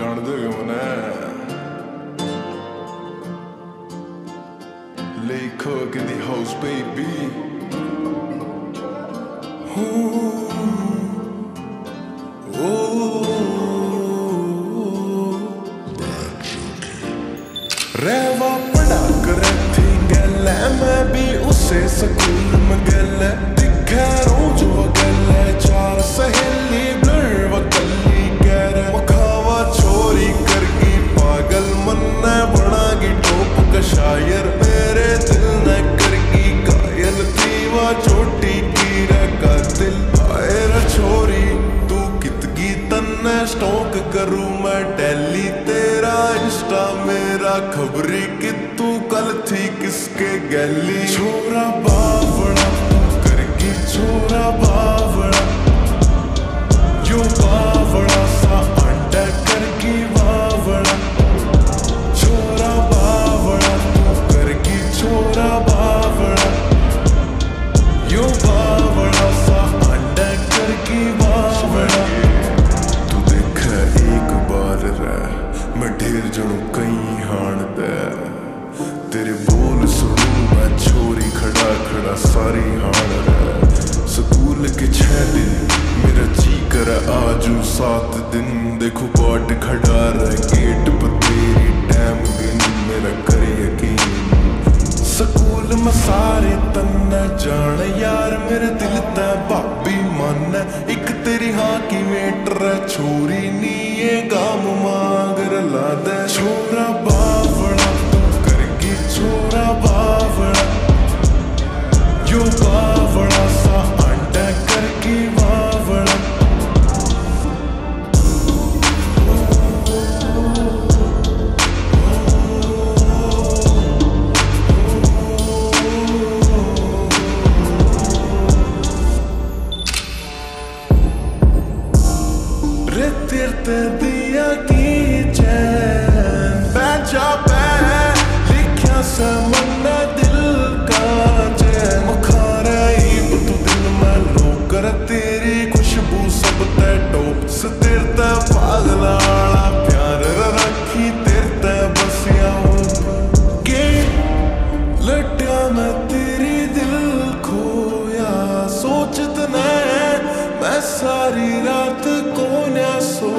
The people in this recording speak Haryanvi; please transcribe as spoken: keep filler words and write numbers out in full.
जान दे मने। Lay Cook in the house, baby. Ooh. Oh. रहवा पड़ा करे थी गैल, मैं भी उसे स्कूल में गैल। दिखे रोज वो गैल, चार सहेली blur वो कल्ली कह रहे। मखावा छोरी करगी पागल, मन्ने बनागी टॉप का शायर। मेरे दिल ने करगी घायल, थी वा चोटी की रे कातिल। आए रे छोरी, तू कितगी तन्ने stalk करूँ मैं daily। तेरा Insta मेरा खबरी कि तू कल थी किसके गैली। छोरा बावड़ा तू करगी, छोरा बावड़ा, यो बावड़ा सा आंडा करगी बावड़ा। छोरा बावड़ा तू करगी, छोरा बावड़ा, यो बावड़ा सा आंडा करगी बावड़ा। तू देखे एक बार रे, मैं ढेर जणू कई हाण दे। तेरे बोल सुनू मैं छोरी खड़ा खड़ा सारी हाण रे। स्कूल के छह दिन मेरा जी करे आजू सात दिन। देखो बाट खड़ा रे गेट पर तेरी टाइम दिन मेरा करे यकीन। स्कूल में सारे तन्ने जान यार, मेरे दिल तै भाभी माने। एक तेरी हाँ की वेटर छोरी नी, ये गाम मांगर ला दे। छोरा बावड़ा तू करगी, छोरा बावड़ा, यो बावड़ा सा आंडा करगी बावड़ा। रे तेरे ते दिया की चैन, बैजा पै लिख्या से मन्ने दिल का चैन। मखारे ईब तू दिल में लोग कर, तेरी खुशबू सब ते टॉप से, तेरे ते पागल आला प्यार रखी, तेरे ते बसिया हूँ के लट्या मैं तेरी दिल खोया। सोचत ने मैं सारी रात कोन्या सो